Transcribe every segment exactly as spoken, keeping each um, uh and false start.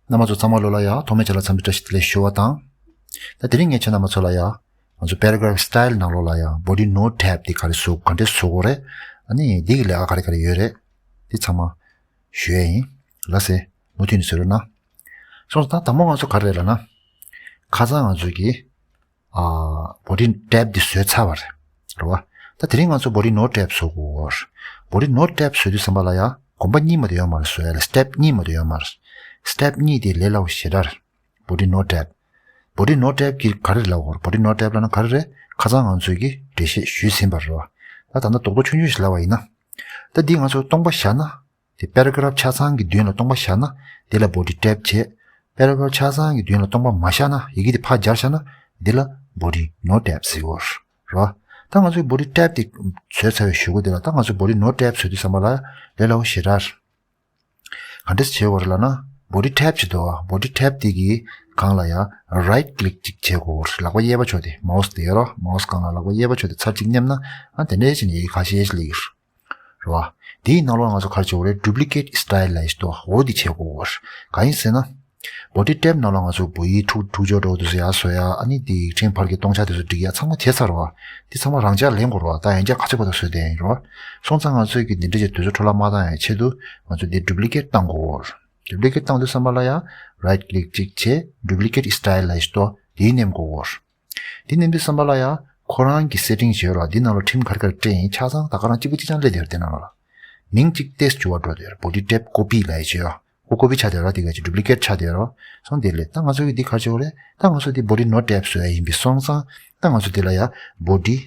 རྣམ་པ་ཚོ་ཚང་མ་ལོ་ལ་ཡ་ཐོག་མའི་ཆ་ལ་འཚམས་འདྲི་བཀྲ་ཤིས་བདེ་ལེགས་ཞུ་བ་དང་། ད་དེ་རིང་ངས་ཁྱེད་རྣམ་པ་ཚོ་ལ་ཡ་ང་ཚོ་paragraph style ནང་ལོགས་ལ་ཡ་body note tab དེ་ག་རེ་བཟོ་ག་འདྲས་བཟོ་དགོས་རེད། ཨ་ནི་འདི་གི་ལས་ཀ་ག་རེ་ག་རེ་ཡོད་རེད། འདི་ཚང་མ་ཞུ་ཡས་ཡིན། ལགས་སེ། མུ་མཐུད་ནས་གཟིགས་རོགས་གནང་། སོང་ཙང་ད་དང་པོ་ང་ཚོ་ག་རེ་རེད་ལབ་ན། ཁ་སང་ང་ཚོ་གི་ཨ་body tab འདི་བཟོས་ཚར་བ་རེད། རེད་བ། ད་དེ་རིང་ང་ཚོ་body note tab བཟོ་དགོས། body note tab བཟོ་དུས་ཙམ་པ་ལ་ཡ་གོམ་པ་གཉིས་མ་གཏོགས་ཡོད་མ་རེད། བཟོ་ཡ་ལ་step གཉིས་མ་གཏོགས་ཡོད་མ་རེད། step གཉིས་དེ་ལས་སླ་བོ་ཞེ་དྲག་རེད། body note tab body note tab གི་ག་རེ་ལབ་དགོས་རེད། body note tab ལབ་ན་ག་རེ་རེད། ཁ་སང་ང་ཚོས་ཀྱི་འགྲེལ་བཤད་ཞུས་ཟིན་པ་རེད་བ། ད་ད་ལྟ་རྡོག་རྡོག་ཆུང་ཆུང་ཞིག་ལབ་པ་ཡིན་ན། ད་འདི་ང་ཚོ་སྟོང་པ་བཞག་ན། དེ་paragraph ཆ་ཚང་གི་མདུན་ལ་སྟོང་པ་བཞག་ན་དེ་ལ་body tab བྱེད། paragraph ཆ་ཚང་གི་མདུན་ལ་སྟོང་པ་མ་བཞག་ན་ཡི་གེ་དེ་ཕར་སྦྱར་བཞག་ན་དེ་ལ་body note tab ཟེར་གྱི་ཡོད་རེད། ད་ང་ཚོའི་body tab དེ་བཟོས་ཚར་བའི་གཞུག་གུ་དེ་ལ་ད་ང་ཚོའི་body note tab བཟོ་དུས་ཙམ་པ་ལ་ལས་སླ་བོ་ཞེ་དྲག་རེད། ག་འདྲས་བྱེད་དགོས་རེད་ལབ་ན། body tab བྱེད་དོ། body tab དེ་གི་སྒང་ལ་ཡ་right click ཅིག་བྱེད་དགོས་རེད། ལག་པ་གཡས་པ་ཕྱོགས་དེ་mouse དེ་ཡོད་རེད་བ། mouse སྒང་ལ་ལག་པ་གཡས་པ་ཕྱོགས་དེ་ཚར་གཅིག་མནན་ན་ཨ་དེ་འདྲས་བྱས་ནས་ཡི་གེ་ཁ་ཤས་ཤིག་སླེབས་ཀྱི་རེད། རེད་བ། དེའི་ནང་ལོགས་ང་ཚོ་ག་རེ་བྱེད་དགོས་རེད། duplicate style ལབ་ཡས་ཤིག་འདུག་འོ་དེ་བྱེད་དགོས་རེད། གང་ཡིན་ཟེར་ན། body tab ནང་ལ་ང་ཚོ་བོད་ཡིག་འཁྲུག་འཁྲུག་ཆོག་འགྲོ་འདུག་ཟེར་ཡ་བཟོ་ཡ་ཨ་ནི་དེ་ཡིག་ཕྲེང་བར་གྱི་སྟོང་ཆ་དེ་ཚོ་སྒྲིག་ཡ་ཚང་མ་བྱས་ཚར་བ། དེ་ཚང་མ་རང་འཇགས་ལེན་དགོས་རེད་བ། ད་ཡང་བསྐྱར་ག་ཚོད་བར་དུ་བཟོས་བསྡད་ཡིན་རེད་བ། སོང་ཙང་ང་ཚོས་ཀྱི་འདི་འདྲ་ཅིག་དུས་ཚོད་འཕྲོ་བརླག་མ་བཏང་ཡ་ཆེད་དུ་ང་ཚོས་འདི་duplicate བཏང་དགོས་རེད། duplicate བཏང་དུས་ཙམ་པ་ལ་ཡ་right click ཅིག་བྱས་duplicate style ལབ་ཡས་ཤིག་འདུག་དེའི་མནན་དགོས་རེད། འདི་མནན་དུས་ཙམ་པ་ལ་ཡང་ཁོ་རང་གི་setting ཞིག་ཡོད་ར། འདི་ནང་ལ་ཁྲིམས་ག་རེ་ག་རེ་སྤྲད་ཡིན་ཆ་ཚང་ད་ག་རང་གཅིག་པ་གཅིག་རྐྱང་སླེབས་བསྡད་ཡོད་རེད། དེ་ནང་ལ་མིང་གཅིག་ཏོག་ཙམ་འགྱུར་བ་འགྲོ་བསྡད་ཡོད་རེད། body tab copy ལབ་ཡས་ཅིག་ཡོད། ཁོ་copy ཆགས་བསྡད་ཡོད་ར། དེ་ག་ཅིག་duplicate ཆགས་བསྡད་ཡོད་ར། སོང་དེ་ལས་ད་ང་ཚོ་གི་འདི་ག་རེ་བྱེད་དགོས་རེད། ད་ང་ཚོ་འདི་body note tab བཟོ་ཡ་ཡིན་པས་སོང་ཙང་ད་ང་ཚོ་འདི་ལ་ཡ་body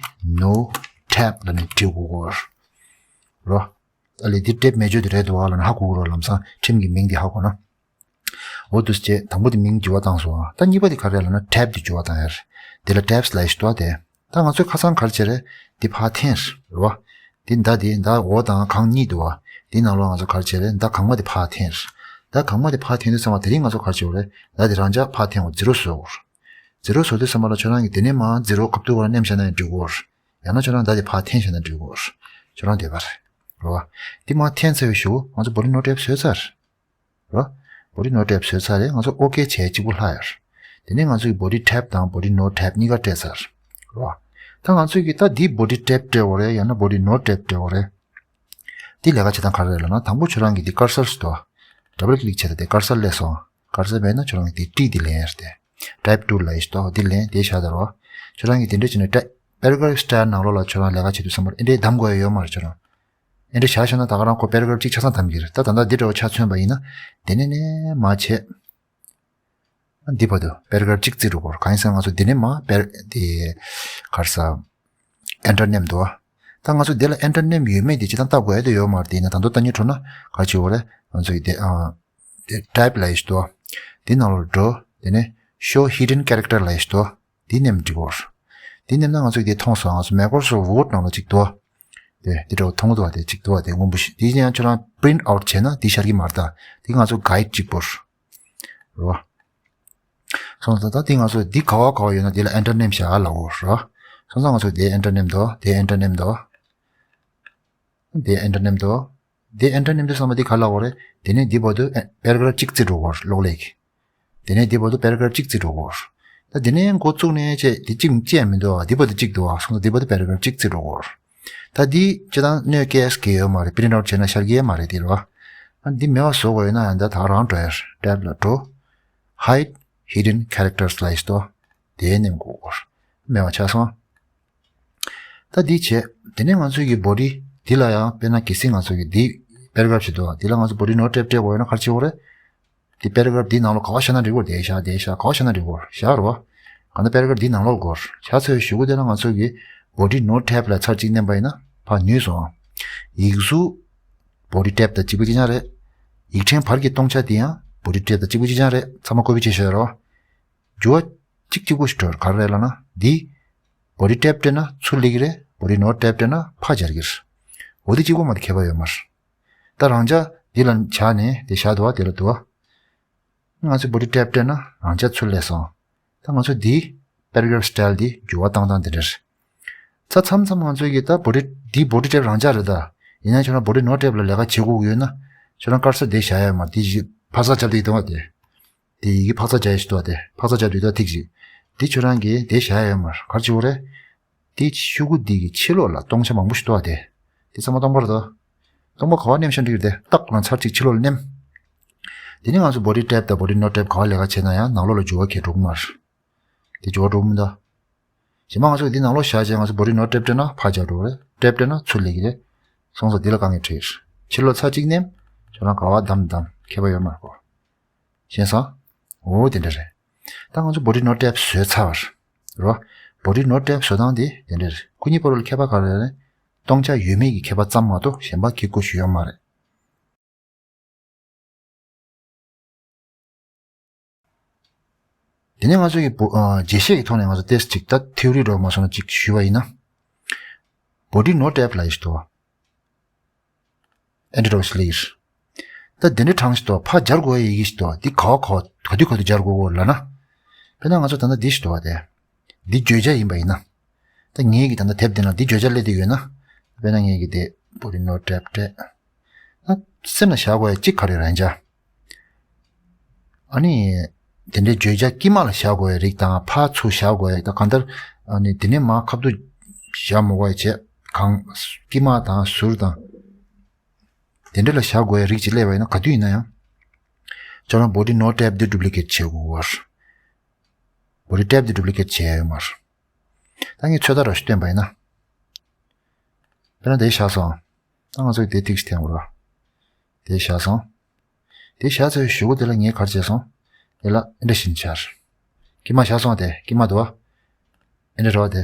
note tab ལབ་ནས་འབྲི་དགོས་རེད། རོ། ཨ་ལས་འདི་tab མེད་ཆོག་དེ་རེད་འདུག་ཨ་ལབ་ནས་ཧ་གོ་གི་རོ། ལམ་སང་ཁྲིམས་ཀྱི་མིང་འདི་ཧ་གོ་ན། འོ་འདུག་སེ་བྱས་དང་པོ་དེ་མིང་འགྱུར་བ་བཏང་སོང་ཨ། ད་གཉིས་པ་དེ་ག་རེ་ལབ་ན་tab དེ་འགྱུར་བ་བཏང་ཡ་རེད། དེ་ལ་tabs ལབ་ཡས་ཤིག་འདུག་ཨ། དེ་ད་ང་ཚོས་ཁ་སང་ག་རེ་བྱས་རེད། འདི་ཕར་འཐེན་རེད་བ། འདི་མདའ་འདི་མདའ་འོག་དང་སྒང་གཉིས་འདུག་བ། འདི་ནང་ལོགས་ང་ཚོ་ག་རེ་བྱས་རེད། མདའ་གང་མ་དེ་ཕར་འཐེན་རེད། མདའ་གང་མ་དེ་ཕར་འཐེན་དུས་ཙམ་པ་དེ་རིང་ང་ཚོ་ག་རེ་བྱེད་དགོས་རེད། མདའ་དེ་རང་འཇགས་ཕར་འཐེན་འོ་zero བཟོ་དགོས་རེད། zero བཟོ་དུས་ཙམ་པ་ལ་ཁྱོད་རང་གིས་དེ་ནས་མར་zero ཁ་ཐུག་བར་མནན་བཞག་ན་ཡང་འགྲིག་གི་རེད། ཡང་ན་ཁྱོད་རང་མདའ་དེ་ཕར་འཐེན་བཞག་ན་འགྲིག་གི་རེད། ཁྱོད་རང་འདོད་པ་རེད། རེད་བ། འདི་མར་འཐེན་ཚར་བའི་གཞུག་ང་ཚོ་body note tab བཟོས་ཚར། རོ། body note tab བཟོས་ཚར་རེད། ང་ཚོ་ཨོ་ཀེ་བྱས་གཅིག་པུ་ལྷག་ཡོད་རེད། དེ་ནས་ང་ཚོ་གི་body tab དང་body note tab གཉིས་ཀ་སྤྲད་ཚར། རོ། ད་ང་ཚོ་གི་ད་འདི་body tab སྤྲད་དགོས་རེད། ཡང་ན་body note tab སྤྲད་དགོས་རེད། འདི་ལས་ཀ་བྱེད་སྟངས་ག་རེ་རེད་ལབ་ན། དང་པོ་ཁྱོད་རང་གི་འདི་cursor ཞིག་འདུག double click བྱས་ཏེ་cursor སླེབས་སོང་། cursor མེད་ན་ཁྱོད་རང་གི་འདི་ཊི་འདི་ལེན་ཡ་རེད་དེ། type tool ལབ་ཡས་ཞིག་འདུག་འདི་ལེན་དེ་བཞག་ད་རོ། ཁྱོད་རང་གི་དེ་འདྲ་བྱས་ནས་ཊའི་paragraph style ནང་ལོགས་ལ་ཁྱོད་རང་ལས་ཀ་བྱེད་དུས་ཙམ་པར་ཨེ་འདྲའི་གདམ་དགོས་ཡ་ཡོད་མ་རེད་ཁྱོད་རང་། ཨེ་འདྲ་བཞག་བཞག་ན་ད་ག་རང་ཁོ་paragraph གཅིག་ཆ་ཚང་གདམ་གྱི་རེད། ད་ད་ལྟ་འདི་འདྲ་བ་ཆ་མཚོན་པ་ཡིན་ན། དེ་ནས་ནས་མ་བྱས། འདི་བར་དུ་paragraph གཅིག་བརྩི་རུ་སྐོར་གང་ཡིན་ཟེར་ན་ང་ཚོ་འདི་ནས་མ་པེར་འདི་གར་ས་enter མནན་འདུག་ད་ང་ཚོ་འདི་ལ་enter མནན་ཡོད་མེད་འདི་ཅི་ད་ལྟ་དགོས་ཡ་དེ་ཡོད་མ་རེད། དེ་ཡིན་ན་ད་དུང་ལྟ་ཉུལ་འགྲོ་ན་ག་ཅིག་ཡོད་རེད། ང་ཚོ་ཡི་དེ་ཨ་དེ་type ལབ་ཡས་ཞིག་འདུག་འདི་ནང་ལོགས་འགྲོ། དེ་ནས་show hidden character ལབ་ཡས་ཞིག་འདུག་འདི་མནན་འགྲིག་གོ། འདི་མནན་ན་ང་ཚོ་འདི་མཐོང་སོང་། ང་ཚོ་Microsoft Word ནང་ལ་ཅིག་འདུག་དེ་འདི་འདྲ་མཐོང་འདུག་དེ་ཅིག་འདུག་དེ་སྔོན་པོ་ཞིག་འདི་ཡང་ཁྱོད་རང་print out བྱས་ན་འདི་ཤར་གྱི་མ་རེད་ད། འདི་ང་ཚོ་guide གཅིག་པོ་རེད། སོང་ཙང་ད་འདི་ང་ཚོ་འདི་ག་བ་ག་བ་ཡོད་ན་འདི་ལ་enter མནན་བྱ་ལབ་གོ་རེད། སོང་ཙང་ང་ཚོ་འདི་enter མནན་འདུག་དེ་enter མནན་འདུག་དེ་enter མནན་འདུག་དེ་enter མནན་དུས་ཙམ་པ་འདི་ག་ལབ་གོ་རེད། དེ་ནས་འདི་བར་དུ་paragraph གཅིག་བརྩི་འགྲོ་གོ་རེད། གློག་ཀླད་ཀྱིས། དེ་ནས་འདི་བར་དུ་paragraph གཅིག་བརྩི་འགྲོ་གོ། ད་དེ་ནས་འགོ་བཙུགས་ནས་བྱས་དེ་གཅིག་བཅད་མི་འདུག་འདི་བར་དུ་གཅིག་འདུག་སོང་ཙང་འདི་བར་དུ་paragraph གཅིག་བརྩི་འགྲོ་གོ། ད་འདི་སྤྱིར་བཏང་གནོད་སྐྱེལ་ཡས་ཡོད་མ་རེད། print out བྱས་ན་ཤར་གྱི་ཡོད་མ་རེད་དེ་རེད་བ། ཨ་འདི་མེད་པ་བཟོ་དགོས་ཡོད་ན་ཡང་ད་ད་རང་འགྲོ་ཡ་རེད། tab ལ་འགྲོ། hide hidden characters ལབ་ཡས་འདུག་དེ་མནན་དགོས་གོ། མེད་པ་ཆགས་སོང་། ད་འདི་བྱས། དེ་ནས་ང་ཚོའི་གི་body འདི་ལ་ཡང་དཔེར་ན་གལ་སྲིད་ང་ཚོའི་གི་འདི་paragraph ཞིག་འདུག་འདི་ལ་ང་ཚོ་body note tab སྤྲད་དགོས་ཡོད་ན་ག་རེ་བྱེད་དགོས་རེད། འདི་paragraph འདི་ནང་ལོགས་ག་བ་བཞག་ན་འགྲིག་གོ། དེ་བཞག་དེ་བཞག་ག་བ་བཞག་ན་འགྲིག་གོ། བཞག་རོ། གང་ལྟར་paragraph འདི་ནང་ལོགས་དགོས། བཞག་ཚར་བའི་གཞུག་གུ་དེ་ལ་ང་ཚོའི་གི་body note tab ལ་ཚར་གཅིག་མནན་པ་ཡིན་ན་ཕར་ནུས་སོང་། ཡིག་གཟུགས་body tab དང་གཅིག་པ་གཅིག་རྐྱང་རེད། ཡིག་ཕྲེང་བར་གྱི་སྟོང་ཆ་དེ་ཡང་body tab དང་གཅིག་པ་གཅིག་རྐྱང་རེད། ཚང་མ་copy བྱས་བཞག་རོ། འགྱུར་བ་གཅིག་གཅིག་པོ་ཞིག་འགྲོ་ག་རེ་རེད་ལབ་ན། འདི་body tab སྤྲད་ན་ཚུར་སླེབས་ཀྱི་རེད། body note tab སྤྲད་ན་ཕར་སྦྱར་གྱི་རེད། འོ་དེ་གཅིག་པོ་མ་གཏོགས་ཁྱད་པར་ཡོད་མ་རེད། ད་རང་འཇགས་འདི་ལ་བཞག་ནས་དེ་བཞག་འདུག་བ། དེ་ལ་འདུག་བ། ང་ཚོས་body tab སྤྲད་ན་རང་འཇགས་ཚུར་སླེབས་སོང་། ད་ང་ཚོ་འདི་paragraph style འདི་འགྱུར་བ་བཏང་སྟངས་འདི་འདྲ་རེད། ད་མཚམས་མཚམས་ང་ཚོའི་གི་ད་body འདི་body tab རང་འཇགས་རེད་ད། ཡིན་ན་ཁྱོད་རང་body note tab ལ་ལས་ཀ་བྱེད་དགོས་ཀྱི་ཡོད་ན་ཁྱོད་རང་cursor འདི་བཞག་ཡ་མ་འདི་ཞིག་ཕར་ས་རྒྱབ་སྟེ་གཏོང་བ་དེ། དེ་ཡི་གེ་འཕག་འཚག་རྒྱག་ཡ་ཞིག་འདུག་བ། དེ་འཕག་འཚག་རྒྱག་དུས་ད་ཐིག་ཅིག་དེ་ཁྱོད་རང་གིས་དེ་བཞག་ཡ་ཡོད་མ་རེད། ག་རེ་བྱེད་དགོས་རེད། དེ་ཤོག་གུ་འདི་གི་ཕྱི་ལོགས་ལ་སྟོང་ཆ་མང་པོ་ཞིག་འདུག་བ། དེ་དེ་ཚང་མ་སྟོང་པ་རེད་དོ། སྟོང་པ་ག་པར་མནན་བཞག་ན་འགྲིག་གི་རེད། དེ་ཏག་ལ་ཚར་གཅིག་ཕྱི་ལོགས་ལ་མནན། དེ་ནས་ང་ཚོ་body tab་དང་body not tab་ག་པར་ལས་ཀ་བྱེད་ན་ཡང་ནང་ལོགས་ལ་འགྱུར་བ་གང་ཡང་འགྲོ་གི་མ་རེད། དེ་འགྱུར་བ་འགྲོ་གི་མི་འདུག་གཞན་པ་ང་ཚོ་འདི་ནང་ལོགས་བཞག་བྱས་ང་ཚོ་body not tab་སྤྲད་ན་ཕར་བཞག་འགྲོ་གི་རེད། tab་སྤྲད་ན་ཚུར་སླེབས་ཀྱི་རེད། སོང་ཙང་འདི་ལ་དཀའ་ངལ་འཕྲད་ཀྱི་རེད། ཕྱི་ལོགས་ཚར་གཅིག་མནན། ཁྱོད་རང་ག་པར་བདམས་བདམས་ཁྱད་པར་ཡོད་མ་རེད་གོ། ཤེས་སོང་། འོ་དེ་འདྲ་རེད། ད་ང་ཚོ་body not tab བཟོས་ཚར་བ་རེད། body not tab བཟོ་སྟངས་དེ་དེ་འདྲ་རེད། ཁོ་གཉིས་བར་ལ་ཁྱད་པར་ག་རེ་རེད། སྟོང་ཆ་ཡོད་མེད་ཀྱི་ཁྱད་པར་ཙམ་མ་གཏོགས་གཞན་པ་གི་ཀོ་ཞིག་ཡོད་མ་རེད། དེ་ནས་ང་ཚོ་ཡི་བོ་ཨ་རྒྱས་བཤད་ཀྱི་ཐོག་ནས་ང་ཚོ་ཏེས་ཅིག་ད་ཐེའུ་རི་འདྲ་བོ་མ་སོང་ན་ཅིག་ཞུས་པ་ཡིན་ན། body not tab ལབ་ཡ་ཞིག་འདུག་ཨེ་འདྲ་འདྲ་བོ་ཞིག་སླེབས་ཡོད། ད་དེ་འདྲའི་གྲངས་ཤིག་འདུག་ཕར་སྦྱར་དགོས་ཡ་ཡི་གེ་ཞིག་འདུག་འདི་ག་བ་ག་བ་ག་དུས་ག་དུས་སྦྱར་དགོས་གོ་ལབ་ན། དཔེར་ན་ང་ཚོ་ད་ལྟ་འདི་ཞིག་འདུག་བ་དེ། འདི་བརྗོད་བྱ་ཡིན་པ་ཡིན་ན། ད་ངེད་ཀྱི་ད་ལྟ་དེབ་འདི་ནང་འདི་བརྗོད་བྱ་སླེབས་བསྡད་ཡོད་ན། དཔེར་ན་ངེད་ཀྱི་དེ་body not tab སྤྲད། ད་སེམས་ལ་བཞག་དགོས་ཡ་གཅིག་ག་རེ་རེད་ཅག་ཨ་ནི། དེ་འདྲའི་བརྗོད་བྱ་དཀྱིལ་མ་ལ་བཞག་དགོས་ཡ་རིགས་དང་ཕར་ཚུར་བཞག་དགོས་ཡ་ད་གང་ལྟར། ཨ་ནི་དེ་ནས་མར་ཁ་ཐུག་བཞག་མི་དགོས་ཡ་བྱས་གང་། དཀྱིལ་མ་དང་ཟུར་དང་། དེ་འདྲ་ལ་བཞག་དགོས་ཡ་རིགས་ཅིག་སླེབས་པ་ཡིན་ན་ག་དུས་ཡིན་ན་ཡང་། ཁྱོད་རང་body not tab འདི་duplicate བྱེད་དགོས་པ་རེད། body tab འདི་duplicate བྱེད་ཡ་ཡོད་མ་རེད། ད་ངས་ཚོད་ལྟ་རང་ཞིག་སྟོན་པ་ཡིན་ན། དཔེར་ན་དེ་བཞག་སོང་། ད་ང་ཚོས་དེ་ཏིག་ཞིག་འཐེན་དགོས་རེད། དེ་བཞག་སོང་། དེ་བཞག་ཚར་བའི་གཞུག་གུ་དེ་ལ་ངས་ག་རེ་བྱས་སོང་། དེ་ལ་ཨེ་འདྲ་ཞིག་བྱས། དཀྱིལ་མ་བཞག་སོང་དེ་དཀྱིལ་མ་འདུག་བ། ཨེ་འདྲ་རེད་བ་དེ།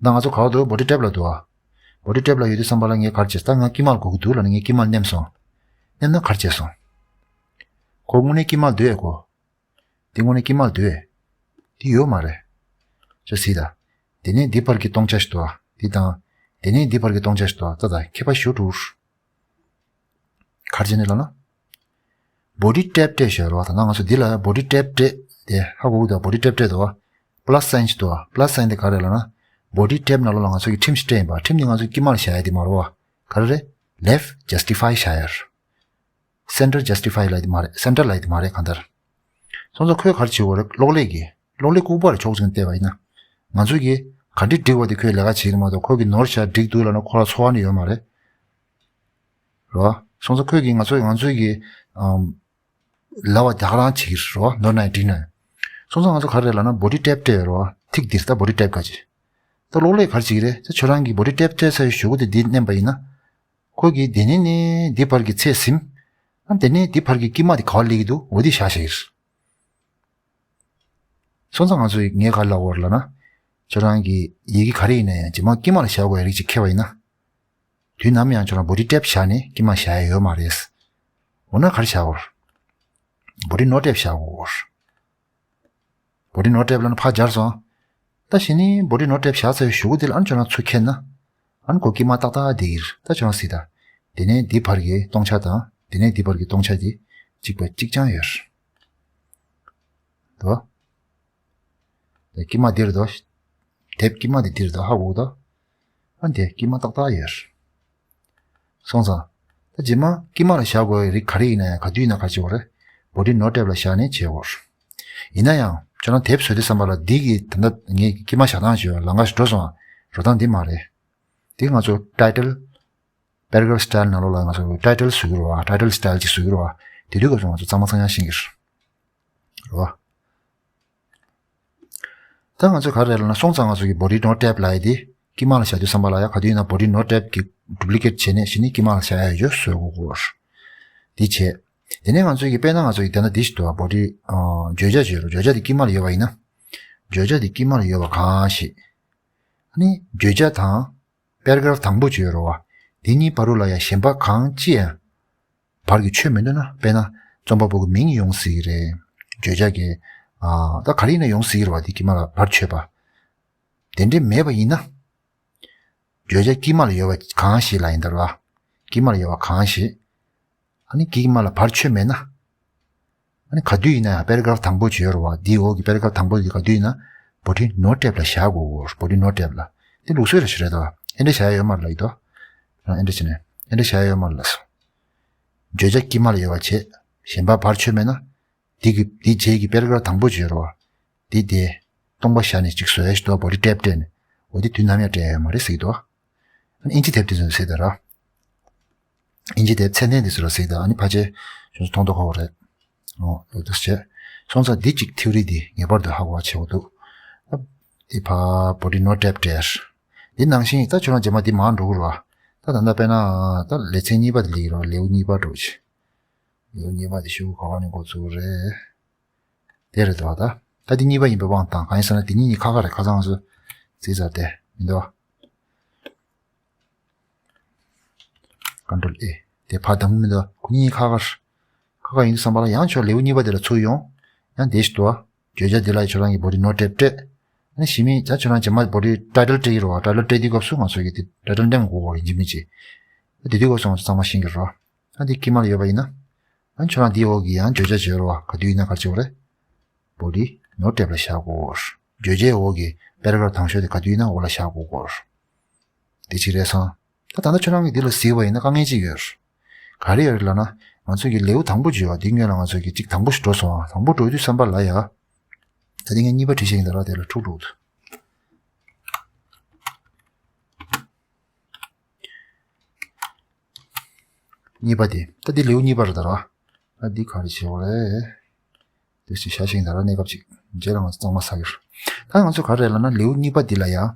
ད་ང་ཚོ་ག་བ་འདུག body tab ལ་འདུག་བ། body tab ལ་ཡོད་དུས་ཙམ་པ་ལ་ངས་ག་རེ་བྱས། ད་ང་དཀྱིལ་མ་ལ་དགོས་ཀྱི་འདུག་ལབ་ནས་ངས་དཀྱིལ་མ་ལ་མནན་སོང་། མནན་ན་ག་རེ་བྱས་སོང་། ཁོ་དངོས་གནས་དཀྱིལ་མ་ལ་འདུག་ཨེ་ཁོ། དེ་དངོས་གནས་དཀྱིལ་མ་ལ་འདུག་ཨེ། དེ་ཡོད་མ་རེད། ཅོ་སྲིད་ད། དེ་ནས་འདི་བར་གྱི་སྟོང་ཆ་ཞིག་འདུག་ཨ། འདི་དང་། དེ་ནས་འདི་བར་གྱི་སྟོང་ཆ་ཞིག་འདུག་ཨ། ད་ད་ཁྱད་པར་ཞེ་པོ་འདུག་ག་རེ་བྱས་ནས་ལབ་ན། body tab སྤྲད་ཞེས་རོ། ད་ནང་ང་ཚོ་འདི་ལ་body tab སྤྲད་དེ་ཧ་གོ་གི་འདུག body tab སྤྲད་འདུག་ཨ། plus sign ཞིག་འདུག་ཨ། plus sign དེ་ག་རེ་ལབ་ན། body tab ནང་ལོགས་ལ་ང་ཚོ་གི་ཁྲིམས་ཤིག་སྤྲད་ཡིན་པ། ཁྲིམས་འདི་ང་ཚོ་དཀྱིལ་མར་བཞག་ཡ་དེ་མ་རེད་བ། ག་རེ་རེད། left justify བཞག་ཡ་རེད། center justify ལབ་དེ་མ་རེད། center ལབ་དེ་མ་རེད་གང་ལྟར། སོང་ཙང་ཁོས་ག་རེ་བྱེད་དགོས་རེད། གློག་ཀླད་ཀྱིས། གློག་ཀླད་ལྐུགས་པ་རེད་ཕྱོགས་གཅིག་ནས་བལྟས་པ་ཡིན་ན། ང་ཚོ་གིས་ག་འདྲས་བསྒྲིགས་པ་དེ་ཁོས་ལས་ཀ་བྱེད་ཀྱི་མ་གཏོགས་ཁོ་གིས་ནོར་བཞག་འགྲིག་འདུག་ལབ་ན་ཁོ་ལ་ཚོར་བ་ནི་ཡོད་མ་རེད། རེད་བ། སོང་ཙང་ཁོས་ཀྱིས་ང་ཚོ་ང་ཚོའི་གི་ཨམ། ལབ་པ་དེ་ག་རང་བྱེད་ཀྱི་རེད་བ། ནོར་ན་ཡང་འགྲིག་ན་ཡང་། སོང་ཙང་ང་ཚོ་ག་རེ་རེད་ལབ་ན་body tab སྤྲད་ཡོད་རེད་བ། ཐིག་འདིར་ད་body tab ག་ཅི། ད་གློག་ཀླད་ག་རེ་བྱེད་ཀྱི་རེད། ད་ཁྱོད་རང་གིས་body tab སྤྲད་ཚར་བའི་གཞུག་གུ་དེ་འདི་མནན་པ་ཡིན་ན། ཁོ་གིས་དེ་ནས་ནས་འདི་བར་གྱི་ཚད་ཟིན། ཨ་དེ་ནས་འདི་བར་གྱི་དཀྱིལ་མ་དེ་ག་པར་སླེབས་ཀྱི་འདུག་འོ་དེ་བཞག་བཞག་གི་རེད། སོང་ཙང་ང་ཚོས་ངས་ག་རེ་ལབ་དགོས་རེད་ལབ་ན། ཁྱོད་རང་གི་ཡི་གེ་ག་རེ་ཡིན་ན་ཡང་རྗེས་མ་དཀྱིལ་མ་ལ་བཞག་དགོས་ཡ་རིགས་ཅིག་འཁེལ་བ་ཡིན་ན། དུས་ནམ་ཡང་ཁྱོད་རང་body tab བཞག་ནས་དཀྱིལ་མ་བཞག་ཡ་ཡོད་མ་རེད། འོ་ན་ག་རེ་བཞག་དགོས་རེད། body not tab བཞག་དགོས་རེད། body not tab ལབ་ན་ཕར་སྦྱར་སོང་། ད་གཞི་ནས་body not tab བཞག་ཚར་བའི་གཞུག་གུ་དེ་ལ་ཨ་ནི་ཁྱོད་རང་ཚུར་འཁྱེར་ན། ཨ་ནི་ཁོ་དཀྱིལ་མ་ཏག་ཏག་བསྡད་ཀྱི་རེད། ད་ཁྱོད་རང་གཟིགས་དང་། དེ་ནས་འདི་བར་གྱི་སྟོང་ཆ་དང་དེ་ནས་འདི་བར་གྱི་སྟོང་ཆ་དེ་གཅིག་པ་གཅིག་རྐྱང་ཡོད་རེད། དོ། དེ་དཀྱིལ་མ་འདིར་དོ། དེབ་དཀྱིལ་མ་དེ་འདིར་དོ་ཧ་གོ་དོ། ཨ་འདི་དཀྱིལ་མ་ཏག་ཏག་ཡོད་རེད། སོང་ཙང་། ད་རྗེས་མ་དཀྱིལ་མ་ལ་བཞག་དགོས་པའི་རིགས་ག་རེ་ཡིན་ན་ཡང་ག་དུས་ཡིན་ན་ག་རེ་བྱེད་དགོས་རེད། body not tab ལ་བཞག་ནས་བྱེད་དགོས་རེད། ཡིན་ན་ཡང་ཁྱོད་རང་དེབ་བཟོ་དུས་ཙམ་པ་ལ་འདི་གི་ད་ལྟ་ངས་དཀྱིལ་མ་བཞག་སྟངས་ཞིག་ཡོད། ལམ་ཁ་ཞིག་འགྲོ་སོང་། འགྲོ་སྟངས་འདི་མ་རེད། འདི་ང་ཚོ་title paragraph style ནང་ལོགས་ལ་ང་ཚོ་title བཟོ་གི་རེད་བ། title style ཅིག་བཟོ་གི་རེད་བ། དེ་དུས་སྐབས་སུ་ང་ཚོ་གཙང་མ་གཙང་ཡང་ཤེས་ཀྱི་རེད། རེད་བ། ད་ང་ཚོས་ག་རེ་ལབ་ན་སོང་ཙང་ང་ཚོ་གི་body not tab ལབ་ཡ་དེ་དཀྱིལ་མ་ལ་བཞག་དུས་ཙམ་པ་ལ་ཡ་ག་དུས་ཡིན་ན་body not tab གི་duplicate བྱས་ནས་གཞི་ནས་དཀྱིལ་མ་ལ་བཞག་ཡ་ཡོད་བཟོ་དགོས་སྐོར། འདི་བྱས། དེ་ནས་ང་ཚོས་ཀྱི་དཔེར་ན་ང་ཚོ་ཡི་དེ་ན་འདི་ཞིག་འདུག་བ། body ཨ་བརྗོད་བྱ་བརྗོད་རོགས། བརྗོད་བྱ་དེ་དཀྱིལ་མ་ལ་ཡོད་པ་ཡིན་ན། བརྗོད་བྱ་དེ་དཀྱིལ་མ་ལ་ཡོད་པ་གང་ཞིག་ཨ་ནི་བརྗོད་བྱ་དང་paragraph དང་པོ་བརྗོད་རོགས། དེ་གཉིས་བར་དུ་ལ་ཡ་གཞན་པ་གང་ཅི་ཡང་བར་གྱི་ཆོས་མི་འདུག་ན། དཔེར་ན་རྩོམ་པ་པོ་གི་མིང་ཡོང་སྲིད་ཀྱི་རེད། བརྗོད་བྱ་གི་ཨ་ད་ག་རེ་ཡིན་ན་ཡོང་སྲིད་ཀྱི་རེད་བ། དེ་དཀྱིལ་མ་ལ་བར་ཆོད་པ། དེ་འདྲས་མེད་པ་ཡིན་ན། བརྗོད་བྱ་དཀྱིལ་མ་ལ་ཡོད་པ་གང་ཞིག་ལ་ཡིན་ད་ར་བ། དཀྱིལ་མ་ལ་ཡོད་པ་གང་ཞིག་ཨ་ནི་དཀྱིལ་མ་ལ་བར་ཆོད་མེད་ན། ཨ་ནི་ག་དུས་ཡིན་ན་ཡང་paragraph དང་པོ་བརྗོད་རོགས། འདིའི་འོག་གི་paragraph དང་པོ་འདི་ག་དུས་ཡིན་ན་body not tab ལ་བཞག་དགོས། body not tab ལ། འདི་ལུགས་སྲོལ་རེ་ཞིག་རེད་དོ། ཨེ་འདྲ་བྱ་ཡ་ཡོད་མ་རེད་ལ་ཡིན་དོ། རང་ཨེ་འདྲ་བྱས་ནས་ཨེ་འདྲ་བྱ་ཡ་ཡོད་མ་རེད་ལ་སོ། བརྗོད་བྱ་དཀྱིལ་མ་ལ་ཡོད་པ་བྱས། གཞན་པ་བར་ཆོད་མེད་ན། འདི་གི་འདི་རྗེས་ཀྱི་པེ་ར་གྷ་རབ་དང་པོ་བརྗོད་རོགས། འདི་དེ་སྟོང་པ་བཞག་ནས་ཅིག་བཟོ་ཡ་ཞིག་འདུག body tab སྤྲད་ནས། འོ་འདི་དུས་ནམ་ཡང་སྤྲད་ཡ་ཡོད་མ་རེད་ཟེར་གྱི་འདུག་ཨ་ནི་ཨིན་ཇི་དེབ་དེ་ཚོ་ཟེར་ད་ར། ཨིན་ཇི་དེབ་ཚད་ལྡན་དེ་ཚོ་ལ་ཟེར་ད། ཨ་ནི་ཕལ་ཆེར་ཁྱོད་ཚོ་མཐོང་མདོག་ཁ་པོ་རེད། འོ་འོ་འདུག་སེ་བྱས། སོང་ཙང་འདི་གཅིག་ཐིའོ་རི་འདི་ངེས་པར་དུ་ཧ་གོ་བ་བྱེད་དགོས་འདུག་ཨ་འདི་ཕར་body no tab སྤྲད། འདི་ནང་བཞིན་ད་ཁྱོད་རང་རྗེས་མ་འདི་མར་འགྲོ་གི་རེད་བ། ད་ད་ལྟ་དཔེར་ན་ད་ལེ་ཚན་གཉིས་པ་དེ་སླེབས་ཀྱི་རེད་བ། ལེའུ་གཉིས་པ་འགྲོ་ཆེ། ལེའུ་གཉིས་པ་དེ་ཤོག་གུ་ག་པ་ནས་འགོ་བཙུགས་རེད། དེ་རེད་དོ། ད་ད་དེ་གཉིས་པ་ཡིན་པའི་དབང་དང་། གང་ཡིན་ཟེར་ན་དེ་གཉིས་གཉིས་ཁ་ཁ་རེད། ཁ་སང་ང་ཚོ་རྩིས་ཚར་དེ་མི་འདུག Control A། དེ་ཕར་གདམ་གི་མི་འདུག་ཁོ་གཉིས་གཉིས་ཁ་ཁ་རེད། ཁ་ཁ་ཡིན་དུས་ཙམ་པ་ལ་ཡང་ཁྱོད་ལེའུ་གཉིས་པ་དེ་ལ་ཚུར་ཡོང་། ཡང་དེ་ཞིག་འདུག་བརྗོད་བྱ་དེ་ལ་ཁྱོད་རང་གི་body no tab སྤྲད། ཨ་ནི་གཞི་མེད་ད་ཁྱོད་རང་རྗེས་མ་body title སྤྲད་ཀྱི་རེད་བ། title སྤྲད་དུས་སྐབས་སུ་ང་ཚོ་གི་དེ་title འདེམས་དགོས་པ་ཡིན་གཅིག་མིན་གཅིག་དེ་དུས་སྐབས་སུ་ང་ཚོ་གཙང་མ་ཤེས་ཀྱི་རེད་བ། ཨ་འདི་དཀྱིལ་མ་ལ་ཡོད་པ་ཡིན་ན། ཨ་ཁྱོད་རང་འདིའི་འོག་གི་ཡང་བརྗོད་བྱ་བརྗོད་རོགས། ག་དུས་ཡིན་ན་ག་རེ་བྱེད་དགོས་རེད། body no tab ལ་བཞག་དགོས། བརྗོད་བྱའི་འོག་གི་པེ་ར་གྷ་རབ་དང་ཤོས་དེ་ག་དུས་ཡིན་ན་འོག་ལ་བཞག་དགོས་སྐོར། དེ་གཅིག་རེད་སོང་། ད་ད་ལྟ་ཁྱོད་རང་གིས་འདི་ལ་གཟིགས་པ་ཡིན་ན་དཀའ་ངལ་གཅིག་ཡོད་རེད། ག་རེ་ཡོད་རེད་ལབ་ན། ང་ཚོ་གི་ལེའུ་དང་པོ་བརྗོད་པ་འདི་སྔོན་ལ་ང་ཚོ་གི་གཅིག་དང་པོ་ཞིག་འགྲོ་སོང་ཨ། དང་པོ་འགྲོ་དུས་ཙམ་པ་ལ་ཡ། ད་འདི་ངས་གཉིས་པ་བྲིས་ཤིང་ད་ར་དེ་ལ་འཁྲུག་འགྲོ་འདུག་གཉིས་པ་དེ། ད་འདི་ལེའུ་གཉིས་པ་རེད་ད་ར། ད་འདི་ག་རེ་བྱེད་དགོས་རེད། དེ་ཞིག་བྱ་ཞིང་ད་ར་གནས་སྐབས་ཅིག་རྗེས་ལ་ང་ཚོ་གཙང་མ་ཟ་གི་རེད། ད་ང་ཚོ་ག་རེ་ལབ་ན་ལེའུ་གཉིས་པ་འདི་ལ་ཡ།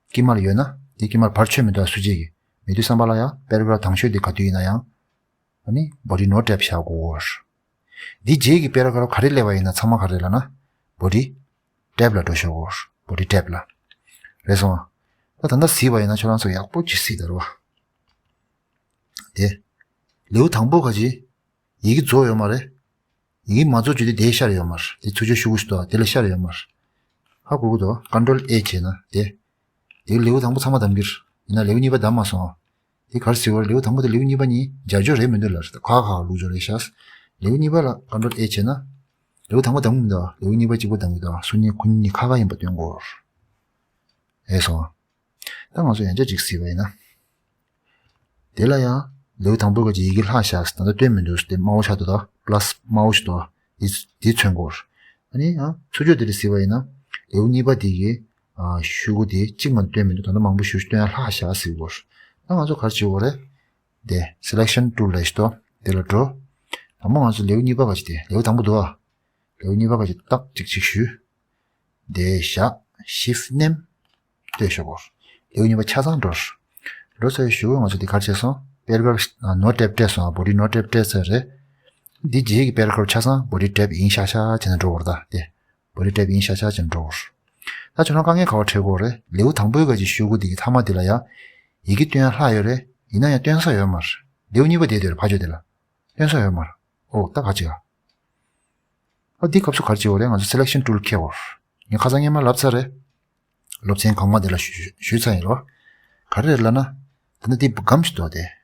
དཀྱིལ་མར་ཡོད་ན་འདི་དཀྱིལ་མར་བར་ཆད་མི་འདུག་སུ་གཅིག་གི་མེད་དུས་ཙམ་པ་ལ་ཡ་པེ་ར་གྷ་རབ་དང་ཤོས་འདི་ག་དུས་ཡིན་ན་ཡང་། ཨ་ནི་body no tab བཞག་དགོས། འདི་རྗེས་ཀྱི་པེ་ར་གྷ་རབ་ག་རེ་སླེབས་པ་ཡིན་ན་ཚང་མ་ག་རེ་ལབ་ན། body tab ལ་འགྲོ་ཤོག body tab ལ། རེད་སོང་། ད་ད་ལྟ་གཟིགས་པ་ཡིན་ན་ཁྱོད་རང་ཚོ་ཡག་པོ་ཅིག་གཟིགས་ད་ར་བ། དེ། ལེའུ་དང་པོ་ག་ཅི། ཡི་གེ་རྫོགས་ཡོད་མ་རེད། ཡི་གེ་མ་རྫོགས་བརྗོད་དེ་དེ་ཤར་ཡོད་མ་རེད། དེ་ཚུར་ཕྱོགས་ཤུ་གུ་ཞིག་འདུག་དེ་ལ་ཤར་ཡོད་མ་རེད། ཧ་གོ་གི་འདུག Control A བྱས་ན་དེ། དེ་ལེའུ་དང་པོ་ཚང་མ་བདམས་ཀྱི་རེད། ཡིན་ན་ལེའུ་གཉིས་པ་བདམས་མ་སོང་། དེ་ག་རེ་ཟེར་བ་རེད། ལེའུ་དང་པོ་དང་ལེའུ་གཉིས་པ་གཉིས་སྦྱར་སྦྱོར་རེད་མི་འདུག་ལབ་རེད། ཁ་ཁ་ལུག་སྦྱོར་རེད་ཤག་ལེའུ་གཉིས་པ་ལ་Control A བྱས་ན། ལེའུ་དང་པོ་བདམས་གི་མི་འདུག་ལེའུ་གཉིས་པ་གཅིག་པོ་བདམས་གི་འདུག་སུ་གཉིས་ཁོ་གཉིས་ཁ་ཁ་ཡིན་པ་སྟོན་དགོས། ཨེ་སོང་། ད་ང་ཚོ་ཡང་བསྐྱར་ཅིག་གཟིགས་པ་ཡིན་ན། དེ་ལ་ཡང་ལེའུ་དང་པོའི་སྐབས་ཀྱི་ཡི་གེ་ལྷག་བཞག་ད་ལྟ་སྟོན་མི་འདུག་དེ་དམར་པོ་ཆགས་འདུག་ད་པ་ལ་སི་དམར་པོ་ཞིག་འདུག་དེ་དེ་མཚོན་དགོས། ཨ་ནི་ཡང་ཚུར་ཕྱོགས་དེ་ལ་གཟིགས་པ་ཡིན་ན། ལེའུ་གཉིས་པ་དེ་གི་ཨ་ཤུ་གུ་དེ་གཅིག་མ་གཏོགས་སྟོན་མི་འདུག་ད་ལྟ་མང་པོ་ཞིག་སྟོན་ཡ་ལྷག་བཞག་ཟེར་དགོས། ད་ང་ཚོ་ག་རེ་བྱེད་དགོས་རེད། དེ་selection tool ལབ་ཞིག་འདུག་དེ་ལ་འགྲོ། དང་པོ་ང་ཚོ་ལེའུ་གཉིས་པ་ག་ཅིག་དེ་ལེའུ་དང་པོ་འདུག་ཨ། ལེའུ་གཉིས་པ་ག་ཅིག་ཏག་ཅིག་ཅིག་ཞུ། དེ་བཞག Shift མནན། ལྟོས་ཤོག་གོ། ལེའུ་གཉིས་པ་ཆ་ཚང་འགྲོ། འགྲོ་ཚར་བའི་གཞུག་གུ་ང་ཚོ་འདི་ག་རེ་བྱས་སོང་། པེ་ར་གྷ་རབ་ནོ་ཊེབ་སྤྲད་སོང་། body no tab སྤྲད་ཚར་རེད། འདི་རྗེས་ཀྱི་པེ་ར་གྷ་རབ་ཆ་ཚང་body tab ཡིན་ཤག་ཤག་བྱས་ནས་འགྲོ་བར་ད་དེ། body tab ཡིན་ཤག་ཤག་བྱས་ནས་འགྲོ་བར། ད་ཁྱོད་རང་དཀའ་ངལ་ག་པར་འཕྲད་ཀྱི་ཡོད་རེད། ལེའུ་དང་པོའི་ག་ཅིག་གཞུག་གུ་འདི་གི་མཐའ་མ་འདི་ལ་ཡ། ཡི་གེ་སྟོན་ཡ་ལྷག་ཡོད་རེད། ཡིན་ན་ཡང་སྟོན་ས་ཡོད་མ་རེད། ལེའུ་གཉིས་པ་དེ་དེ་རེད་ཕར་ཕྱོགས་དེ་ལ། སྟོན་ས་ཡོད་མ་རེད། ཨོ་ད་ག་ཅིག་ཨ། ཨོ་འདི་སྐབས་སུ་ག་རེ་བྱེད་དགོས་རེད། ང་ཚོ་selection tool འཁྱེར་དགོས། ངས་ཁ་སང་སྔོན་མ་ལབ་ཚར་རེད། སློབ་ཚན་གོང་མ་དེ་ལ་ཞུ་ཞུས་ཚར་ཡིན་རོ། ག་རེ་རེད་ལབ་ན། ད་ནི་འདི་སྒམ་ཞིག་འདུག་སྟེ།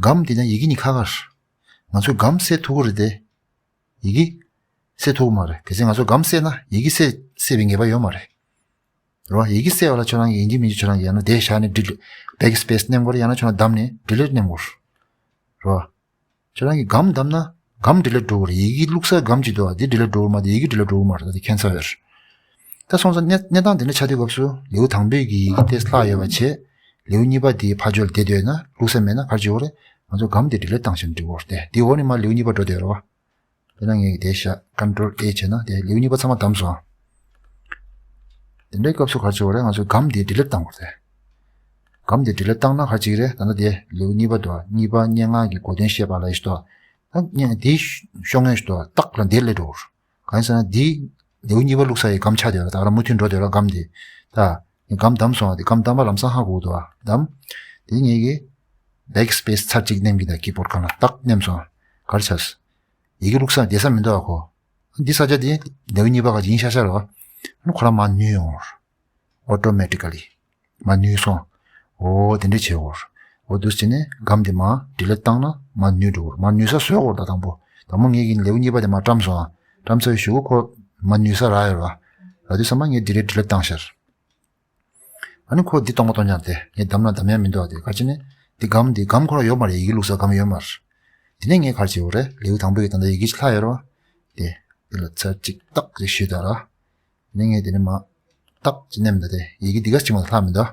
སྒམ་འདི་ན་ཡི་གེ་གཉིས་ཁ་ཁར། ང་ཚོས་སྒམ་གསལ་ཐུབ་ཀྱི་རེད་དེ། ཡི་གེ་གསལ་ཐུབ་ཀྱི་མ་རེད། གལ་སྲིད་ང་ཚོས་སྒམ་གསལ་ན་ཡི་གེ་གསལ་གསལ་བའི་ངེས་པ་ཡོད་མ་རེད། རོ། ཡི་གེ་གསལ་བ་ལ་ཁྱོད་རང་གིས་ཡིན་གཅིག་མིན་གཅིག་ཁྱོད་རང་གིས་ཡང་ན་དེ་བཞག་ནས་delete backspace མནན་དགོས་རེད། ཡང་ན་ཁྱོད་རང་བདམས་ནས་delete མནན་དགོས་རེད། རོ། ཁྱོད་རང་གིས་སྒམ་བདམས་ན་སྒམ་delete འགྲོ་གི་རེད། ཡི་གེ་བླུགས་ས་སྒམ་གཅིག་འདུག་བ། འདི་delete འགྲོ་གི་མ་རེད། ཡི་གེ་delete འགྲོ་གི་མ་རེད། ད་དེ་ཁྱད་མཚར་ཡོད་རེད། ད་སོང་ཙང་གནས་གནས་སྟངས་འདི་འདྲ་ཆགས་དུས་སྐབས་སུ་ལེའུ་དང་པོའི་གི་ཡི་གེ་དེ་ལྷག་ཡོད་པ་བྱས། ལེའུ་གཉིས་པ་དེའི་ཕར་ཕྱོགས་ལ་བསྡད་འདོད་ན་བླུགས་ས་མེད་ན་ག་རེ་བྱེད་དགོས་རེད། ང་ཚོ་སྒམ་དེ་delete བཏང་ཞིག་འགྲིག་གི་རེད། དེའི་འོག་ནས་མར་ལེའུ་གཉིས་པ་འགྲོ་བསྡད་རེད་བ། དཔེར་ན་ངས་དེ་བཞག Control A བྱས་ན་དེ་ལེའུ་གཉིས་པ་ཚང་མ་བདམས་སོང་། དེ་འདྲའི་སྐབས་སུ་ག་རེ་བྱེད་དགོས་རེད། ང་ཚོས་སྒམ་དེ་delete བཏང་དགོས་རེད། སྒམ་དེ་delete བཏང་ན་ག་རེ་བྱེད་ཀྱི་རེད། ད་ལྟ་དེ་ལེའུ་གཉིས་པ་འདུག་གཉིས་པ་སྙན་ངག་གི་གོ་དོན་བཤད་པ་ལ་ཡིན་ཞིག་འདུག་ད་སྙན་དེ་ཤོག་ངོས་ཤིག་འདུག་རྟགས་ལ་འདིར་སླེབས་འགྲོ། གང་ཡིན་ཟེར་ན་འདི་ལེའུ་གཉིས་པ་བླུགས་ས་ཡི་སྒམ་ཆགས་བསྡད་ཡོད་རེད། ད་ག་རང་མུ་མཐུད་འགྲོ་བསྡད་ཡོད་རེད་སྒམ་དེ། ད་ངས་སྒམ་བདམས་སོང་བ་དེ། སྒམ་བདམས་པ་ལམ་སང་ཧ་གོ་འདུག་བ། བདམས། དེ་ངས་ཀྱི་backspace ཚར་གཅིག་མནན་གྱི་ད་keyboard སྒང་ལ་ཏག་མནན་སོང་། ག་རེ་བྱས། ཡི་གེ་བླུགས་ས་བསྡད་ས་མི་འདུག་བ་ཁོ། འདི་ས་ཆ་དེ་ལེའུ་གཉིས་པ་ག་ཅིག་ཡིན་ཤག་ཤག་རེད་བ། ཁོ་རང་མར་ནུར་ཡོང་། Automatically མར་ནུར་སོང་། འོ་དེ་འདྲ་བྱེད་འོར། འོ་འདུག་བྱས་ནས་སྒམ་དེ་མར་delete བཏང་ན་མར་ནུར་འགྲོ་འོར། མར་ནུར་ས་བཟོས་འོར། ད་དང་པོ་དང་པོ་ངས་ཀྱིས་ལེའུ་གཉིས་པ་དེ་མར་བཀྲམ་སོང་ཨ། བཀྲམ་ཚར་བའི་གཞུག་གུ་ཁོ་མར་ནུར་ས་རག་ཡོད་ར། རག་དུས་ཙམ་པ་ངས་delete delete བཏང་ཤར། ཨ་ནི་ཁོ་འདི་སྟོང་པ་སྟོང་རྐྱང་དེ་ངས་བདམས་ན་བདམས་ཡ་མི་འདུག་ཨ། དེ་ག་ཅི་ནས་འདི་སྒམ་འདི་སྒམ་ཁོ་རང་ཡོད་མ་རེད། ཡི་གེ་བླུགས་ས་སྒམ་ཡོད་མ་རེད། དེ་ནས་ངས་ག་རེ་བྱེད་འོ་རེད། ལེའུ་དང་པོའི་ད་ལྟ་ཡི་གེ་ཅིག་ལྷག་ཡོད་ར། དེ། དེ་ལ་ཚར་གཅིག་ཏག་ཅིག་ཞུས་དང་ར། ནི་ངས་དེ་ནི་མ། ཏག་ཅིག་མནན་ད་དེ། ཡི་གེ་འདི་ག་ཅིག་མ་ལྷག་མི་འདུག་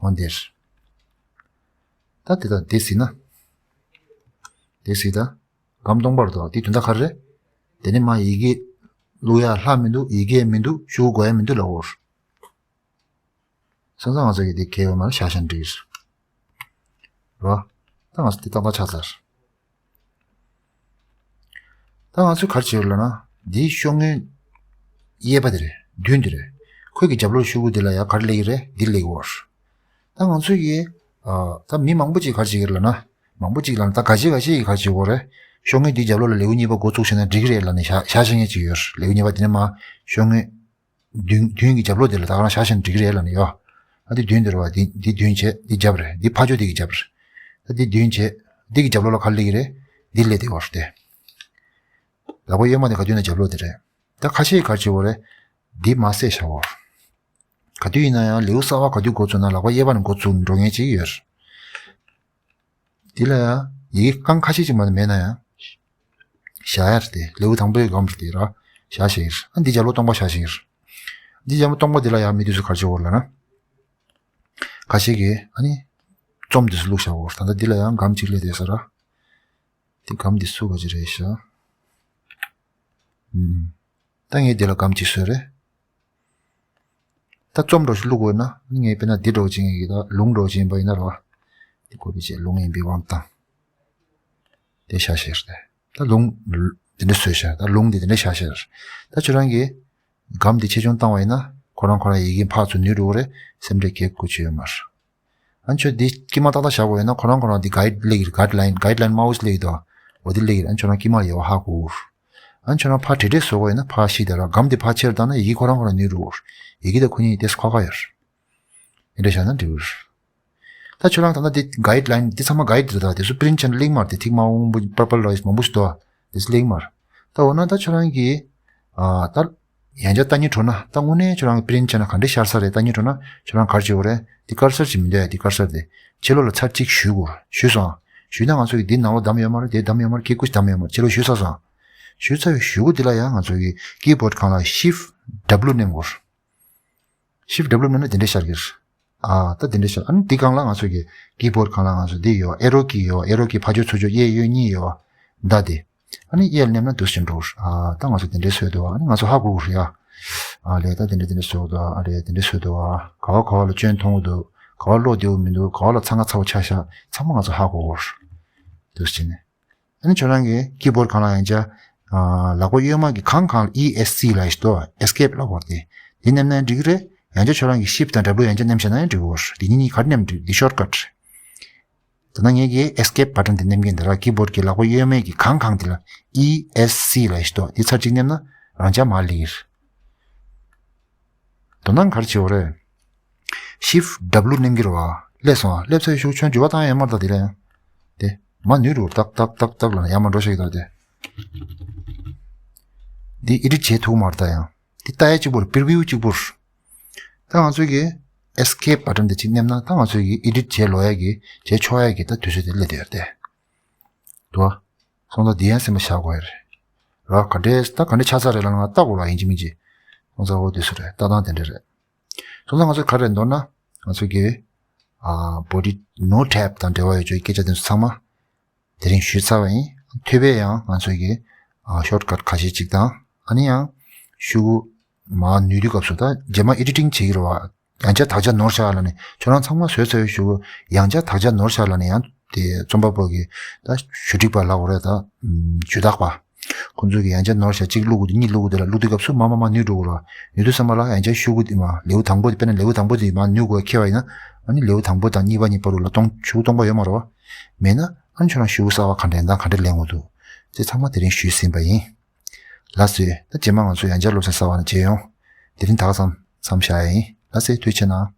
འོ་འདིར། ད་དེ་དང་དེ་གཟིགས་ན། དེ་གཟིགས་ད། སྒམ་སྟོང་པར་འདུག་དེ་དོན་དག་ག་རེ་རེད། དེ་ནི་མ་ཡི་གེ་བླུག་ཡ་ལྷག་མི་འདུག་ཡི་གེ་མི་འདུག་ཤོག་གུ་འགོད་ཡ་མི་འདུག་ལབ་འོར། སོང་ཙང་ང་ཚོ་གི་འདི་གལ་ཡོད་མ་རེད། བཞག་བཞག་འགྲིག་རེད། རོ། ད་ང་ཚོ་འདི་ཏག་ཏག་ཆགས་ཚར། ད་ང་ཚོས་ག་རེ་བྱེད་ཀྱི་ཡོད་ལབ་ན། འདིའི་ཤོག་ངོས་གཡས་པ་དེ་རེད། མདུན་དེ་རེད། ཁོས་ཀྱི་རྒྱབ་ལོགས་ཤོག་གུ་འདི་ལ་ཡ་ག་རེ་སླེབས་ཀྱི་རེད། འདི་སླེབས་ཀྱི་ཡོད་རེད། ད་ང་ཚོས་ཀྱི། ཨ། ད་མི་མང་པོ་ཅིག་ག་རེ་བྱེད་ཀྱི་རེད་ལབ་ན། མང་པོ་ཅིག་ལབ་ན་ད་ག་ཅི་ག་ཅི་ཡིས་ག་རེ་བྱེད་ཀྱི་ཡོད་རེད། ཤོག་ངོས་འདིའི་རྒྱབ་ལོགས་ལ་ལེའུ་གཉིས་པ་འགོ་བཙུགས་བྱས་ན་འགྲིག་གི་རེད་ལབ་ནས་བཞག་བཞག་བཞག་མཁན་ཅིག་ཡོད་རེད། ལེའུ་གཉིས་པ་དེ་ནས་མ་ཤོག་ངོས། མདུན་མདུན་གྱི་རྒྱབ་ལོགས་དེ་ལ་ད་ག་རང་བཞག་བཞག་འགྲིག་གི་རེད་ལབ་ནས་ཡོད། ཨ་འདི་མདུན་དེ་རེད་བ། འདི་འདི་མདུན་བྱས། འདི་རྒྱབ་རེད། འདི་ཕར་ཕྱོགས་འདི་གི་རྒྱབ་རེད། ད་འདི་མདུན་བྱས། འདི་གི་རྒྱབ་ལོགས་ལ་ག་རེ་སླེབས་ཀྱི་རེད། འདི་སླེབས་བསྡད་ཡོད་རེད་དེ། ལག་པ་གཡོན་མ་དེ་ག་དུས་ན་རྒྱབ་ལོགས་དེ་རེད། ད་ཁ་ཤས་ག་རེ་བྱེད་ཀྱི་ཡོད་རེད། འདི་མར་བསད་བཞག་གོ། ག་དུས་ཡིན་ན་ཡང་ལེའུ་གསར་པ་ག་དུས་འགོ་བཙུགས་ན་ལག་པ་གཡས་པ་ནས་འགོ་བཙུགས་འགྲོ་མཁན་ཅིག་ཡོད་རེད། འདི་ལ་ཡང་ཡི་གེ་རྐང་ཁ་ཤས་ཅིག་མ་གཏོགས་མེད་ན་ཡང་། བཞག་ཡ་རེད་དེ། ལེའུ་དང་པོའི་སྒམ་རེད་དེ་ར། བཞག་བཞག་ཡིན། ཨ་འདི་རྒྱབ་ལོགས་སྟོང་པ་བཞག་བཞག་ཡིན། འདི་རྒྱབ་ལོགས་སྟོང་པ་འདི་ལ་ཡང་མི་དེ་ཚོས་ག་རེ་བྱེད་ཀྱི་ཡོད་ལབ་ན། ཁ་ཤས་ཀྱིས་ཨ་ནི། རྩོམ་དེ་ཚོ་བླུགས་བཞག་གོ། ད་ལྟ་འདི་ལ་ཡང་སྒམ་གཅིག་སླེབས་བསྡད་ས་ར། འདི་སྒམ་འདི་སུ་ག་ཅི་རེད་ཤག་ཨུམ། ད་ངས་འདི་ལ་སྒམ་གཅིག་བཟོས་རེད། ད་རྩོམ་འདྲ་ཞིག་བླུག་དགོས་ན་ངས་དཔེར་ན་འདི་འདྲ་བྱེད་ངེས་ཀྱི། ད་ལུང་འདྲ་བྱེད་པ་ཡིན་ན་རོ། འདི་ཀོ་པི་བྱས། ལུང་ཡིན་པའི་དབང་དང་། དེ་བཞག་བཞག་རེད། ད་ལུང་། དེ་འདྲ་བཟོས་ཤག་ད་ལུང་འདི་དེ་འདྲ་བཞག་བཞག་རེད། ད་ཁྱོད་རང་གིས་སྒམ་འདི་ཆེ་ཆུང་བཏང་བ་ཡིན་ན་ཁོ་རང་ཁོ་རང་ཡི་གེ་ཕར་ཚུར་ནུར་འགྲོ་གི་རེད། སེམས་ཁྲལ་གྱི་དགོས་ཀྱི་ཡོད་མ་རེད། ཨ་ནི་ཁྱོད་འདི་དཀྱིལ་མ་ཏག་ཏག་བཞག་དགོས་ཡོད་ན་ཁོ་རང་ཁོ་རང་འདི་གའིཌ་སླེབས་ཀྱི་རེད། གའིཌ་ལའིན། གའིཌ་ལའིན་མའོ་སི་སླེབས་ཀྱི་འདུག་འོ་འདི་སླེབས་ཀྱི་རེད། ཨ་ནི་ཁྱོད་རང་དཀྱིལ་མ་ཡོད་པ་ཧ་གོ་གི་རེད། ཨ་ནི་ཁྱོད་རང་ཕར་བྲེལ་བྲེལ་བཟོ་དགོས་ཡོད་ན་ཕར་ཤི་དེ་ར། སྒམ་འདི་ཕར་ཆེར་བཏང་ན་ཡི་གེ་ཁོ་རང་ཁོ་རང་ནུར་འགྲོ་གི་རེད། ཡི་གེ་དང་ཁོ་གཉིས་ཏོག་ཙམ་ཁ་ཁ་ཡོད་རེད། འདི་འདྲ་བཞག་ན་འགྲིག་གི་རེད། ད་ཁྱོད་རང་ད་ལྟ་འདི་གའིཌ་ལའིན་འདི་ཚང་མ་གའིཌ་རེད། ད་དེ་ཚོ་པི་རིན་ཊི་བྱས་ན་སླེབས་ཀྱི་མ་རེད་དེ། ཐིག་དམར་པོ་སྔོན་པོ་པར་པལ་ར་མང་པོ་ཞིག་འདུག་ཨ། དེ་ཚོ་སླེབས་ཀྱི་མ་རེད། ད་འོ་ན་ད་ཁྱོད་རང་གིས། ཨ། ད་ཡང་བསྐྱར་ལྟ་སྙིང་བྲོ་ན། ད་དངོས་གནས་ཁྱོད་རང་གིས་པི་རིན་ཊི་བྱས་ན་ག་འདྲས་ཤར་ས་རེད། ལྟ་སྙིང་བྲོ་ན་ཁྱོད་རང་ག་རེ་བྱེད་དགོས་རེད། འདི་ཀར་སར་ཅིག་མི་འདུག་ཨ། འདི་ཀར་སར་དེ་ཕྱི་ལོགས་ལ་ཚར་གཅིག་གཞུས་དགོས། གཞུས་སོང་། གཞུས་ན་ང་ཚོ་གིས་འདི་ནང་ལོགས་བསྡམས་ཡོད་མ་རེད། དེ་བསྡམས་ཡོད་མ་རེད། གི་ཀུ་ཅིག་བསྡམས་ཡོད་མ་རེད། ཕྱི་ལོགས་གཞུས་ཚར་སོང་། གཞུས་ཚར་བའི་གཞུ་གུ་འདི་ལ་ཡང་ང་ཚོ་གིས་ཀི་བྷོཌ་སྒང་ལ་ཤིཕ་ཊི་ཌབ་ལུ་མནན་དགོས། ཤིཕ་ཊི་ཌབ་ལུ་མནན་ན་དེ་འདྲས་ཤར་གྱི་རེད། ཨ། ད་དེ་འདྲས་ཤར། ཨ་ནི་འདི་སྒང་ལ་ང་ཚོ་གི་ཀི་བྷོཌ་སྒང་ལ་ང་ཚོ་འདི་ཡོད། ཨེ་རོ་ཀི་ཡོད། ཨེ་རོ་ཀི་ཕར་ཕྱོགས་ཚུར་ཕྱོགས་གཡས་གཡོན་གཉིས་ཡོད། མདའ་དེ། ཨ་ནི་གཡས་ལ་མནན་ན་འདུག་སེ་འགྲོ་གི་རེད། ཨ། ད་ང་ཚོ་དེ་འདྲས་བཟོས་འདུག་ཨ་ནི་ང་ཚོ་ཧ་གོ་གི་རེད་ཡ། ཨ་ལས། ད་དེ་འདྲས་དེ་འདྲས་བཟོས་འདུག་ཨ་ལས། དེ་འདྲས་བཟོས་འདུག་ཨ། ག་བ་ག་བ་ལ་སྐྱོན་མཐོང་གི་འདུག་ག་བ་གློག་བདེ་པོ་མི་འདུག་ག་བ་ལ་ཚ་ང་ཚ་པོ་ཆགས་ཤག་ཚང་མ་ང་ཚོ་ཧ་གོ་གི་རེད། འདུག་སེ་བྱས་ནས། ཨ་ནི་ཁྱོད་རང་གི་ཀི་བྷོཌ་སྒང་ལ་ཡང་བསྐྱར། ཨ། ལག་པ་གཡོན་མ་གི་གང་གང་ལ་ཨི་ཨེས་སི་ལབ་ཡ་ཞིག་འདུག་ཨེ་སི་ཀེབ་ལབ་ཀྱི་ཡོད་རེད་དེ། འདི་མནན་ན་འགྲིག་གི་རེད། ཡང་བསྐྱར་ཁྱོད་རང་གི་ཤིཕ་ཊི་དང་ཌབ་ལུ་ཡང་བསྐྱར་མནན་བྱས་ན་ཡང་འགྲིག་གི་རེད། འདི་གཉིས་གཉིས་ག་རེ་མནན་འགྲིག་འདི་ཤོཊ་ཀཊ་རེད། ད་ལྟ་ངས་ཀྱི་ཨེ་སི་ཀེབ་བ་ཊན་དེ་མནན་གྱི་ཡིན། ད་ར་ཀི་བྷོཌ་གི་ལག་པ་གཡོན་མའི་གི་གང་གང་དེ་ལ་ཨི་ཨེས་སི་ལབ་ཡ་ཞིག་འདུག་འདི་ཚར་གཅིག་མནན་ན་རང་འཇགས་མར་སླེབས་ཀྱི་རེད། དོ་སྣང་ག་རེ་བྱེད་དགོས་རེད། ཤིཕ་ཊི་ཌབ་ལུ་མནན་གྱི་རེད་བ། སླེབས་སོང་ཨ། སླེབས་ཚར་བའི་གཞུག་ཁྱོད་འགྱུར་བ་བཏང་ཡ་ཡོད་མ་རེད། ད་དེ་ལ་ཡང་། དེ། མར་ནུར་འགྲོ། ཏག་ཏག་ཏག་ཏག་ལབ་ན་ཡར་མར་འགྲོ་ཤག་གི་ད་དེ། འདི་ཨེ་ཌིཊ་བྱེད་ཐུབ་མ་རེད་ད་ཡང་། འདི་ལྟ་ཡ་གཅིག་པོ་རེད། པི་རི་བིའུ་གཅིག་པོ་རེད། ད་ང་ཚོས་ཀྱི་ཨེ་སི་ཀེབ་བ་ཊན་དེ་གཅིག་མནན་ན་ད་ང་ཚོས་ཀྱི་ཨེ་ཌིཊ་བྱེད་ལོག་ཡ་གི་བྱེད་ཆོག་ཡ་གི་ད་དུས་ཚོད་དེ་སླེབས་བསྡད་ཡོད་རེད་དེ། འདུག་ཨ། སོང་ཙང་འདི་ཡང་སེམས་པ་བཞག་དགོས་ཡ་རེད། ར། ག་འདྲས་ད་ག་འདྲས་ཆགས་ཚར་རེད་ལབ་ན་ང་ལྟ་དགོས་ར། ཡིན་གཅིག་མིན་གཅིག་སོང་ཙང་འོ་དུས་སུ་རེད། ལྟ་སྟངས་དེ་འདྲས་རེད། སོང་ཙང་ང་ཚོས་ག་རེ་མདོར་ན་ང་ཚོས་ཀྱི། ཨ། བོ་ཌི་ནོ་ཊེབ་དང་འབྲེལ་བ་ཡོད་ཆོག་སྐད་ཆ་དེ་ཚོ་ཚང་མ་དེ་རིང་ཞུས་ཚར་བ་ཡིན། ཐོས་པས་ཡང་ང་ཚོས་ཀྱི། ཨ། ཤོཊ་ཀཊ་ཁ་ཤས་གཅིག་དང་། ཨ་ནི་ཡང་ཤོག་གུ་མར་ནུར་དུས་སྐབས་སུ། ད་རྗེས་མ་ཨེ་ཌི་ཊིང་བྱེད་ཀྱི་རེད་བ། ཡང་བསྐྱར་དག་ཆ་ནོར་ཤག་ལབ་ནས། ཁྱོད་རང་ཚང་མ་བཟོས་ཚར་བའི་གཞུག་གུ་ཡང་བསྐྱར་དག་ཆ་ནོར་ཤག་ལབ་ནས་ཡང་དེ་རྩོམ་པ་པོ་གི་ད་ཞུ་སྒྲིག་པ་ལབ་དགོས་རེད་ད། ཨམ། ཞུ་དག་པ། ཁོང་ཚོ་གིས་ཡང་བསྐྱར་ནོར་ཤག་གཅིག་བླུག་དགོས་དུས་གཉིས་བླུག་དགོས་དུས་ལ་བླུག་དུས་སྐབས་སུ་མར་མར་མར་ནུར་འགྲོ་གི་རེད་བ། ནུར་དུས་ཙམ་པ་ལ་ཡང་བསྐྱར་ཤོག་གུ་དེ་མར་ལེའུ་དང་པོ་དེ། དཔེར་ན་ལེའུ་དང་པོ་དེ་མར་ནུར་དགོས་ཁེལ་བ་ཡིན་ན། ཨ་ནི་ལེའུ་དང་པོ་དང་གཉིས་པ་གཉིས་བར་དུ་ལ་སྟོང་། ཤོག་གུ་སྟོང་པ་ཡོད་མ་རེད་བ། མེད་ན་ཨ་ནི་ཁྱོད་རང་ཤོག་གུ་གསར་པ་ག་འདྲ་འདང་ག་འདྲ་ལེན་དགོས་འདུག་དེ་ཚང་མ་དེ་རིང་ཞུས་ཟིན་པ་ཡིན། ལགས་སོ། ད་རྗེས་མ་ང་ཚོ་ཡང་བསྐྱར་སློབ་ཚན་གསར་པ་ནས་མཇལ་ཡོང་། དེ་རིང་ད་ག་ཙམ་མཚམས་བཞག་ཡ་ཡིན། ལགས་སོ། ཐུགས་རྗེ་གནང་།